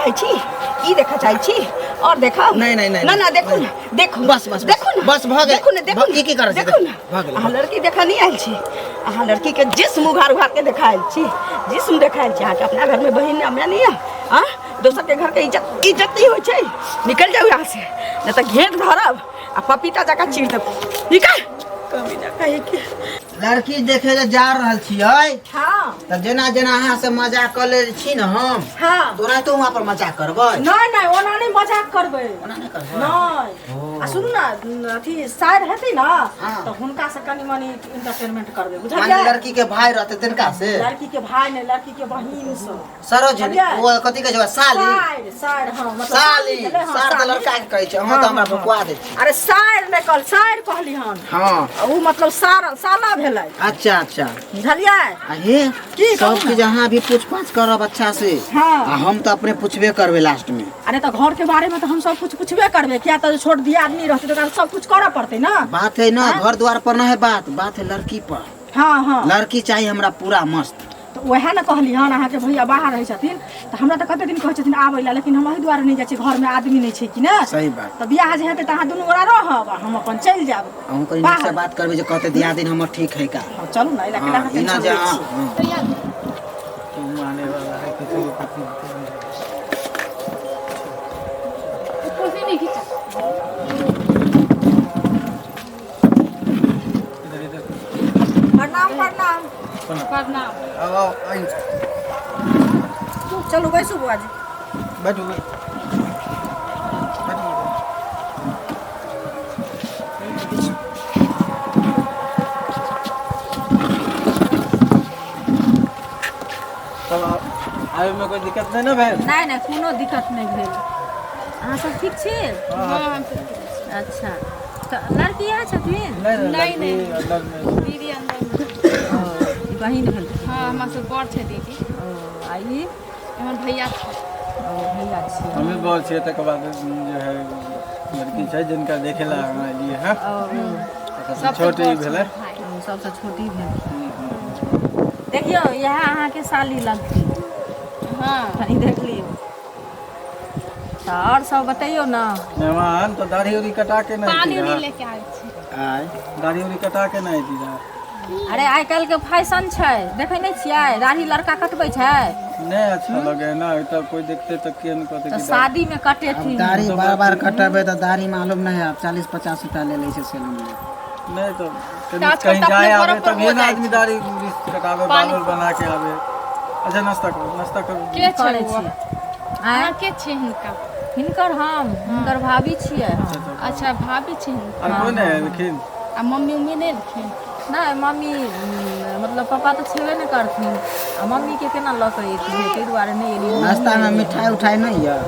चाहै छी की देखऽ चाहै छी और देखाउ नहीं, नहीं, नहीं, ना ना नहीं, देखू नहीं। ना देखू बस, बस, बस। देखू ना बस, भऽ गेल। देखू ना देखू भऽ- ई की करै छी? देखू ना भऽ गेल, अहाँ लड़की देखऽ नहीं आयल छी अहाँ लड़की के जिस्म उघार उघार के देखायल छी जिस्म देखायल छी अहाँके अपना घर में बहिन हमरा नहीं है आ दोसर के घर के इज्जत इज्जत नहीं होइ छै निकल जाउ यहाँ से नहीं तऽ घेंट धरब आ पपीता जकाँ चीर देब निकल कभी ना कहे के लड़की देखे ले जा रहल छियै हाँ तऽ जेना जेना अहाँ से मजाक कऽ ले छी ने हम हाँ तोरा तो वहाँ पर मजाक करबै नहीं नहीं ओना नहीं मजाक करबै ओना नहि करबै नहीं आ सुनू ना अथी साइड हेतै ना हाँ। तऽ हुनका से कनि मनि इंटरटेनमेंट करबै माने बुझलियै लड़की के भाई रहते तिनका से लड़की के भाई नहीं लड़की के बहिन से सरोज बुझलियै? वो कथी कहै छै ओकरा, साली साइड साइड हाँ मतलब साली भेलै, हाँ, सार तऽ साली। लड़का के कहै छै अहाँ तऽ हमरा भकुआ दै छी अरे साइड नहि कहल साइड कहली हन हाँ आ उ मतलब सार साला भेलै अच्छा अच्छा बुझलियै आ हे की सब कहू ना? चीज अहाँ भी पूछ पाछ करब अच्छा से हाँ। आ हम तऽ अपने पूछबे करबै लास्ट में अरे तऽ घर के बारे में तऽ हम सब कुछ पूछबे करबै किया तऽ छोट दिया आदमी रहतै तऽ ओकरा सब कुछ करऽ पड़तै ना बात है ना घर द्वार पर ना है बात बात है लड़की पर हाँ हाँ लड़की चाहिए हमरा पूरा मस्त तऽ उएह ने कहली हन अहाँके भैया बाहर रहै छथिन तऽ हमरा तऽ कते दिन कहै छथिन आबै लए लेकिन हम एहि दुआरे नहि जाइ छी घरमे आदमी नहि छै कि ने सही बात तऽ बियाह जे हेतै तऽ अहाँ दुनू गोरा रहब आ हम अपन चलि जायब अहूँ कनि नीकसँ बात करबै जे कहतै दियादिन हमर ठीक है का हँ, चलू ने एहि लए केना हाँ, अहाँ ई ना टेंशन जे लै हाँ, छी हाँ। तुम आने वाला है किसी को कुछ नहीं। कुर्सी नहीं खींचा इधर इधर प्रणाम प्रणाम प्रणाम आओ आओ आइए चलू बैसू बुआ जी बैठो बैठो बैठो तब आबे में कोई दिक्कत नहीं ना भेल नहि नहि कोनो दिक्कत नहि भेल अहाँ सब ठीक छी हाँ हम सब ठीक छी। अच्छा तऽ लड़की इएह छथिन नहीं नहीं, नहीं नहीं। अंदर में दीदी अंदर में ई बहिन भेलखिन हाँ हमार सब बड़ छै दीदी ओ आ ई हमर भैया छै ओ भैया छियै हमें बड़ छियै तकर बाद जे है लड़की छै जिनका देखे ला हम एलियै हँ ओ सबसँ छोट ई भेलै भाई ओ सबसँ छोटी भेलखिन देखियौ इएह अहाँके साली लगती हाँ कनि देख लियौ तऽ आओर सब बतैयौ ने मेहमान तऽ दाढ़ी उड़ी कटा के नहि पानी एती उनी रहए लेके आयल छी आय दाढ़ी उड़ी कटा के नहि एती रहए अरे आइ काल्हि के फैशन छै देखै नहि छियै दाढ़ी लड़का कटबै छै नहि अच्छा लगे है ना तऽ कोई देखते तऽ के नहि कहते तऽ कि शादी मे अब कटेथिन दाढ़ी बार बार कटेबै तऽ दाढ़ी मालूम नहीं है अब 40-50 रुपया ले लै छै सैलून में नहि तऽ कहीं आजकल कहीं तऽ अपने जाए आबे घरो पर तभिए हो ने जाइ आदमी छै। दाढ़ी उड़ी कटाबे बाल उल बना के आबे अच्छा नाश्ता करू नाश्ता करू के छै करै ओ? छियै आँय अहाँ के छियै हिनका हिनकर हम हिनकर भाभी छियै हम अच्छा भाभी छै हिनकर आर कोइ नहि एलखिन आ मम्मी उम्मी नहि एलखिन नहि मम्मी मतलब पापा तऽ छेबे नहि करथिन आ मम्मीके केना लऽ कऽ एतियै ताहि दुआरे नहि एलियै नाश्ता में मिठाई उठाई नहीं है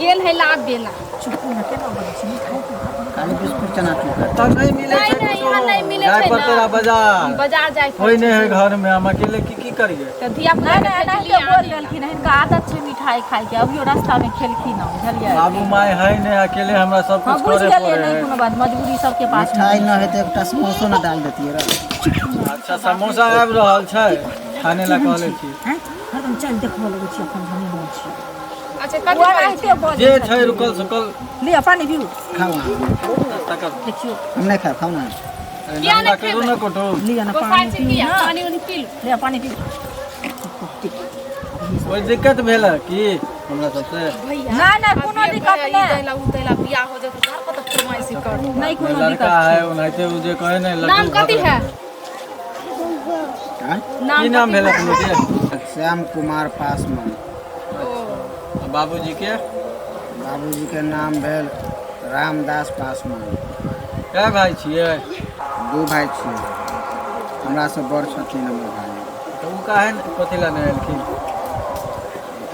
गेल है लाभ बेला चुप ने केना बजै छै मिठाई के खाली बिस्कुट चना चूर तऽ नहि मिलै नहि छै नहि यहाँ कुछो नहि मिलै जाय छै पड़तै ने रा बाजार बाजार जाय कोई नहि है घर में हम अकेले की की करिए तऽ धिया नहि पुता नहि एनाहिते बोल देलखिन हिनका आदत छै मिठाई खाइके अभियो रास्तामे खेलखिन हँ बुझलियै बाबू माय है नहीं अकेले हमरा सब हँ कुछ बुझि करे गेलियै पड़े नहि है कोनो बात मजबूरी सबके पास मिठाई न है तो एकटा समोसो न डाल देतियै रह अच्छा समोसा आबि रहल छै खाने ला कहले छी हैं हरदम चल देखबऽ लगै छी अपन झमेल होइ छी अच्छा कथी ओ करै एनाहिते बजै जे छै रुकल सुकल लिअ पानी पीबू खाओ अहाँ। नाश्ता करू देखियौ हम नहीं खाओ खाओ ना अरे किया नाश्ता नहि करू खेबै? ने कोठो लिअ ने गोसाइ पानी छै पीबू किया ने पानी उनी पी लू लिअ पानी पीबू कोई दिक्कत भेल है की हमरा सबसे भैया नहि नहि कोनो दिक्कत नहि दैला उ दैला बियाह हो जेतै घर पर तऽ फरमाइशी कर नहि कोनो लड़का दिक्कत है ओनाहिते उ जे कहे ने नाम लड्डू कथी है आँय? नाम की नाम कथी भेल है? अपने के श्याम कुमार पासवान आ बाबूजी के बाबूजी के नाम भेल रामदास पासवान कै भाई छियै दू भाई छियै हमरा से बड़ छथिन हमर भाई तऽ ओ काहे कथी लए नहि एलखिन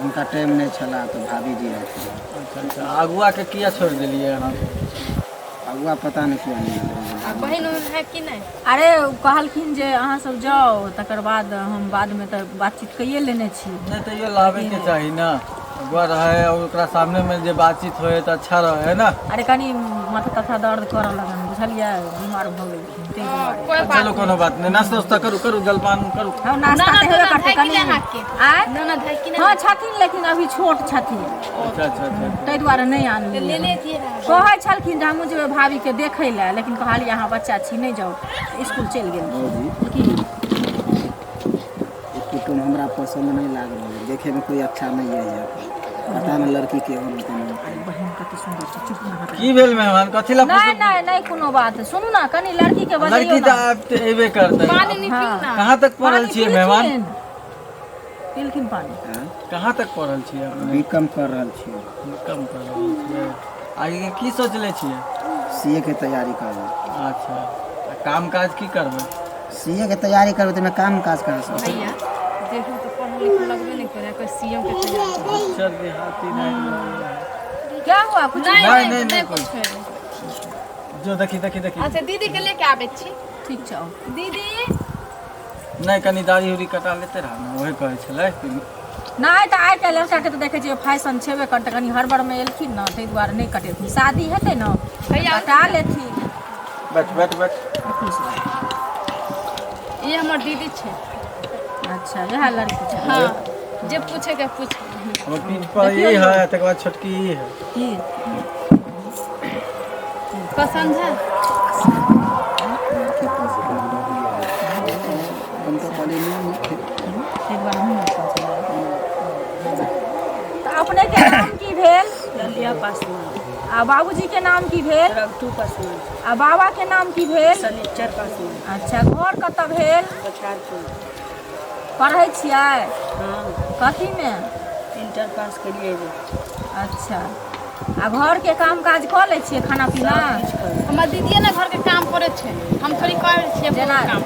हुनका टाइम नहि छला तऽ भाभी जी रहथिन अच्छा अच्छा अगुआके किया छोड़ि देलियै अहाँ अगुआ पता नहि किया नहि एलै। आ बहिन उहिन है कि नहि अरे ओ कहलखिन जे अहाँ सब जाउ तकर बाद हम बादमे तऽ बातचीत कैये लेने छी नहि तैयो लाबैके चाही ने अगुआ रहै और ओकरा सामने में जे बातचीत होए तऽ अच्छा रहे है ना अरे कनि माथा ताथा दर्द करऽ लगन बुझलियै बीमार भऽ गेलखिन ताहि दुआरे। कोई बात चलो कोनो बात नहीं, नाश्ता उस्ता करू करू, जलपान करू। हम नाश्ता ननद तऽ हेबे उनद करतै है कि कनि। नहि अहाँके? आँय? ननद है कि नहि? हँ छथिन, लेकिन अभी छोट छथिन। अच्छा अच्छा अच्छा। ताहि दुआरे नहि आनलियै। ले लेतियै रहए। कहै छलखिन जे हमहूँ जेबै भाभीके देखै लए, लेकिन कहलियै अहाँ बच्चा छी, नहि जाउ। इसकुल चलि गेलखिन। भौजी की? ई कुटुम्ब हमरा पसन्द नहीं लाग रहल है, देखे में कोई अच्छा नहीं है यहाँ पे। पता न लड़की के होन होते नहीं होते। बहिन कते सुन्दर छै, चुप ना हट। की भेल मेहमान, कथी ला? नहि नहि नहि, कोनो बात। सुनू ने, कनि लड़की के बजैयौ लड़की ने। तऽ आब तऽ एबे करतै। पानी नहीं पीऊ ना। कहाँ तक पढ़ल पानी छियै मेहमान? पीलखिन, पीलखिन पानी। हाँ? कहाँ तक पढ़ल छियै अपने? बी कम कर रहल छियै। कम कर रहल छियै। आगे के की सोचले छियै? सीए के तैयारी करबै। अच्छा, आ काम काज की करबै? सीए के तैयारी करबै तऽ काम काज कहाँ से होतै? भैया देखू तऽ पढ़ल लिखल लगबे नहीं करे, कोई सीएम के तैयारी। चल देहाती नहीं। क्या हुआ कुछ? नहीं नहीं, नहीं नहीं, नहीं नहीं। कुछ। जो देखी देखी देखी। अच्छा, दीदी के लेके आबै छी। ठीक छै, आउ। दीदी। नहि, कनि दाढ़ी उड़ी कटा लेते रह ने, वही कहै छलै कि। नहि तऽ आइ काल्हि लड़काके तऽ देखै छियै फैशन छेबे करतै। कनि हड़बड़मे एलखिन ने, ताहि दुआरे नहि कटेलखिन। शादी हेतै ने, भैया, कटा लेथिन। बैठ बैठ बैठ। ई हमर दीदी छै। अच्छा, इएह लड़की छै? हाँ, जे पूछे के पूछ। हमर पीठ पर ई है, तकर बाद छोटकी ई है। की? पसंद है? लड़की पसंद हम तो कहलियै नहीं। ताहि दुआरे हम नहि सोचलियै। तऽ अपनेके नाम की भेल? ललिया पासवान। आ बाबूजी के नाम की भेल? रघुटू पासवान। आ बाबा के नाम की भेल? शनिचर पासवान। अच्छा, घर कतऽ भेल? कछारपुर। पढ़ै छियै? हाँ। कथीमे? इंटर पास के लिए। अच्छा, आ घरके काम काज कऽ लै छियै, खाना पीना? हमर दीदीए ने घरके काम करै छै, हम थोड़ी करै छियै जेना काम।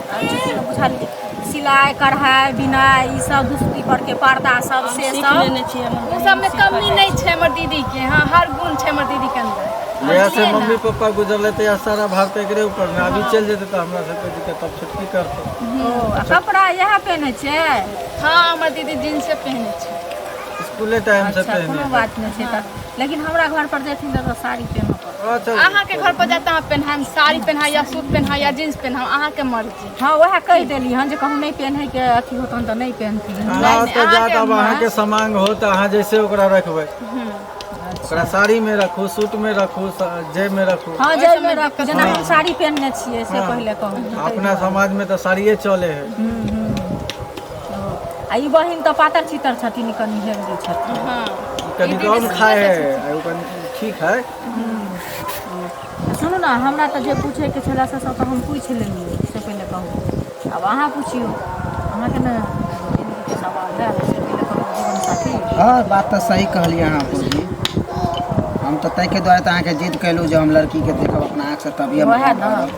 बुझलियै, सिलाइ कढ़ाइ बिनाइ ई सब, दुसती परके पर्दा सब से सीख सब? लेने छियै हमर। ओ सबमे कमी नहि छै हमर दीदीके। हाँ, हर गुण छै हमर दीदीके अंदर। जहिया से बुझलियै ने? मम्मी पप्पा गुजरले तहिया सारा भार तऽ एकरे ऊपर ने। अभी चलि जेतै तऽ हमरा सबके दिक्कत, तब छोटकी करतै। ओ, आ कपड़ा इएह पहिनै छै? हाँ, हमर दीदी जींसे पहिने छै। स्कूले टाइम से अच्छा, पहिने। कोनो बात नहि छै तऽ, लेकिन हमरा घर पर जेथिन तऽ साड़ी पहिनऽ पड़त। अच्छा। अहाँके घर पर जाता अहाँ पहिनाम, साड़ी पहिना या सूट पहिना या जींस पहिनाम, अहाँके मर्जी। हँ, उएह कहि देली हन जे कहूँ नहि पहिनैके अथी होतन तऽ नहि पहिनथिन। अहाँ तऽ जात अहाँके आब अहाँके समांग हो तऽ अहाँ जैसे ओकरा रखबै, ओकरा साड़ी में रखू, सूट में रखू, जे में रखू। हँ, जाहिमे रखू, जेना हम साड़ी पहिनने छियै से पहिले कहू। अपना समाज में तऽ साड़िए चले है। आ ई बहिन तऽ पातर चितर छथिन, ई कनि हेल्दी छथिन। हाँ। कनि कम खाए है आ ओ कनि ठीक है। सुनू ने, हमरा तऽ जे पूछैके छलै से सब तऽ हम पूछि लेलियै, से पहिले कहू। आब अहाँ पुछियौ, अहाँके ने जिन्दगीके सवाल है, से पहिले कहू, जीवन साथी। हँ, बात तऽ सही कहलियै अहाँ भौजी। हम तऽ ताहिके दुआरे तऽ अहाँके जिद केलहुँ जे हम लड़कीके देखब अपना आँखिसँ तभिए हम वएह फोन ने। करब।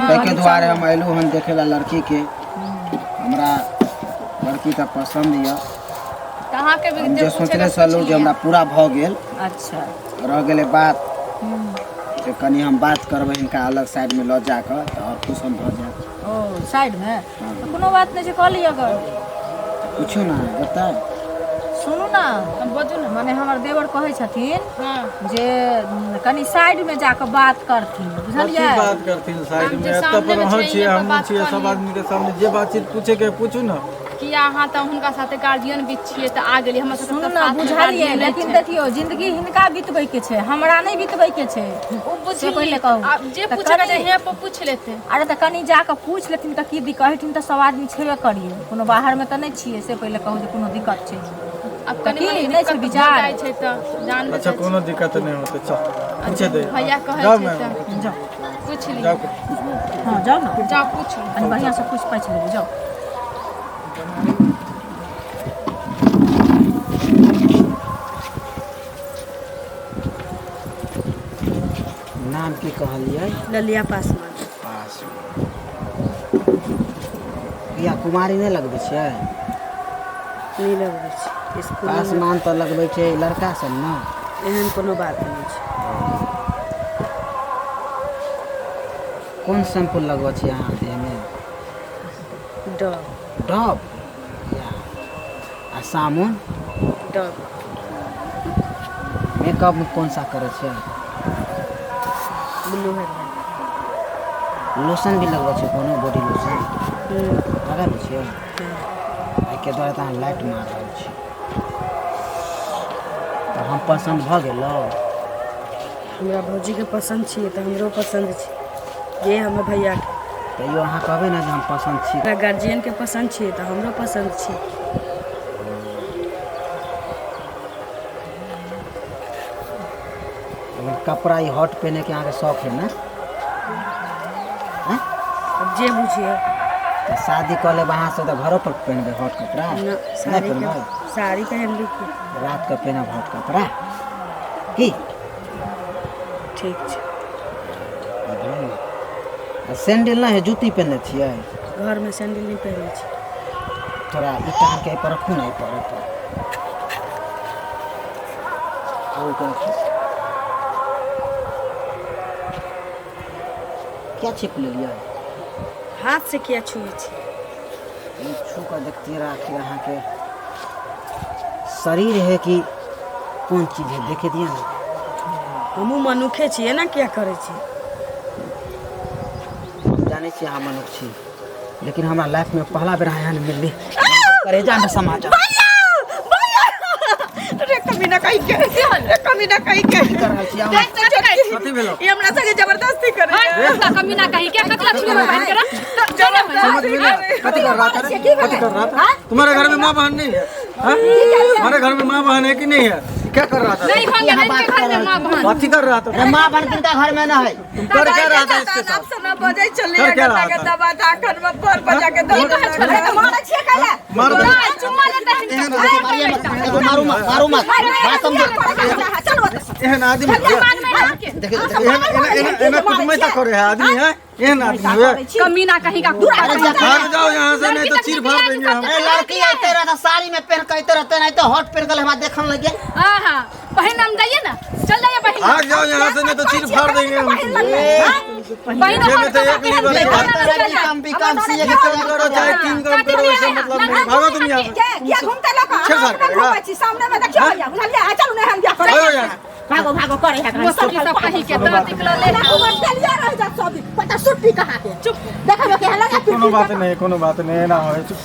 ताहिके दुआरे हम अयलहुँ हन देखै लए लड़कीके। हमरा लड़की तऽ पसन्द यऽ। तऽ अहाँके भी हम जे जे पूछैके सोचले छलहुँ पूछि जे हमरा पूरा भऽ गेल। अच्छा। रह गेलै बात जे कनि हम बात करबै हिनका अलग साइडमे लऽ जाकऽ तऽ आओर खुश हम भऽ जायब। ओ, साइडमे तऽ कोनो बात नहि छै, कऽ लिअ गर। पूछू ने, बताउ। सुनू ने। लिअ। बजू ने। मने हमर देवर कहै छथिन हाँ। जे कनि साइडमे जाकऽ बात करथिन। कथी? बुझलियै? बात करथिन साइड हम में? जे एतऽ सामने पर मे अहाँ छै, छियै, इहे पर हमहूँ बात छियै, कऽ सब लिअ। आदमी के सामने जे बातचीत पूछे के पूछू ने। किया अहाँ तऽ हुनका साथे गार्जियन भी छियै तऽ आ गेलियै, हमर सबके सुनू तऽ ने, साथमे बुझलियै, गार्जियन नहि लेकिन छै। देखियौ, जिंदगी हिनका बितबैके छै, हमरा नहि बितबैके छै। ओ से बुझलियै। पहिले कहू। आब जे तऽ पूछे के कनि- हियाँ पर पूछि लेतै। अरे, तऽ कनि जाकऽ पूछि लेथिन तऽ की दिक्कत? एहिठिन तऽ सब आदमी छेबे करियै, कोनो बाहरमे तऽ नहि छियै। से पहिले कहू जे कोनो दिक्कत छै? आब तऽ कनि की मनि नहि छै दिक्कत भऽ विचार? जाइ छै तऽ जानबे अच्छा, जाइ कोनो दिक्कत नहि होतै, चल पूछे दे। भैया कहै जाउ छै मैम। तऽ जाउ। पूछि लिअ। जाउ। हँ, जाउ ने। जाउ, पूछू। कनि बढ़िआँसँ पूछि पाछि लेबै, जाउ। नाम की कहलियै? ललिया पासवान। पास या कुमारी नहि लगबै छियै? नहि लगबै छै इसकुल। पासमान तऽ लगबै छै लड़का सब ने। एहन कोनो बात नहि छै। कोन शैम्पू लगबै छियै अहाँ देहमे? डब। डब या आ साबुन? डब। मेकअप कोन सा करै छियै? Blue haven. लोशन भी लगबै छियै कोनो बॉडी लोशन लगाबै छियै? एहिके दुआरे तऽ अहाँ लाइट मार रहल छी। तऽ हम पसन्द भऽ गेलहुँ? हमरा भौजीके पसन्द छियै तऽ हमरो पसन्द छै, जे हमर भैयाके। तैयो अहाँ कहबै ने जे हम पसन्द छी। हमरा गार्जियनके पसन्द छियै तऽ हमरो पसन्द छै। लेकिन कपड़ा ई हॉट पहने के अहाँके शौक है ने? अब जे बुझियौ। तऽ शादी कऽ लेब अहाँसँ तऽ घरो पर पहिनबै हॉट कपड़ा? न। नहि साड़ी पहिनबै? साड़ी पहिनबै की? रात के पहिनब हॉट कपड़ा की? ठीक छै। ई भेलै ने। आ सैंडल नहि है, जूती पहिनने छियै? घरमे सैंडल नहि पहिनै छी। थोड़ा ई टांग के एहिपर रखू ने, एहिपर, एहिपर खोल के रखू। क्या छिप लेलियै? हाथ से किया छुए छी? ई छू कऽ देखतियै रहए आखिर अहाँके शरीर है कि कोन चीज है, देखे दिअ ने। हमहूँ मनुखे छियै ने, किया करै छी? हम जानै छी अहाँ मनुख छी, लेकिन हमरा लाइफमे पहला बेर अहाँ एहन मिलली, करेजामे समा जाउ। रे कमीना कहीं के, रे कमीना कहीं के। की कर रहल छी अहाँ? कथी भेलो? ई हमरा संगे जबरदस्ती करे। कुत्ता कमीना कहीं के, कतला छुए बहन के रे? समझ में नहीं, कथी कर रहा था रे? कथी कर रहा था? तुम्हारे घर में माँ बहन नहीं है? हाँ? तुम्हारे घर में माँ बहन है कि नहीं है? क्या कर रहा था? नहीं होंगे यहाँ नहीं बात के घर कर में माँ बहन। कथी कर रहा था? अरे माँ बहन किनका घर में न है? तुम कर क्या रहा था इसके साथ? सुना बजै छलियै। कर क्या गन्दा रहा था? गन्दा बात आखन में पर बजा के दऽ देलक। मारै छियै कैला? मार दे। चुम्मा लेता है। एगो मारू मत, मारू मत, बात समझो। चल ओतऽ से। एहन आदमी है? कान में हाथ के। देखिए देखिए। एहन एना एना एना कुटमैता करे है आदमी है? एहन आदमी है? कमीना कहीं का कुत्ता। अरे जा। भाग जाओ यहाँ से, नहीं तो चीर फाड़ देंगे हम। अरे लड़की आते रहता साड़ी में पहन के आते रहते, नहीं तो हॉट पहन के हमरा देखन लगे। हाँ हाँ, बहन हम जाइए ना, चल जाइए बहन। भाग जाओ यहाँ से, नहीं तो चीर फाड़ देंगे हम। बहन ये में तो एक लीवर है। बीकॉम बीकॉम सीए के कम करो चाहे तीन कम करो, इससे मतलब नहीं। भागो तुम यहाँ से। के किया घूमते लोग? छेड़छाड़ करेगा? घूमै छी सामने में, देखियो भैया, बुझलियै? आ चलू, नहीं हम बियाह करबै। भागो यहाँ से। भागो भागो करे है। मुसकी सब कहीं के दांत निकल ले। उमर चलिया रह जात सब दिन पता सुट्टी कहाँ के। चुप, देखबै के लगा। कोनो बात नहीं, कोनो बात नहीं, ना हो। चुप।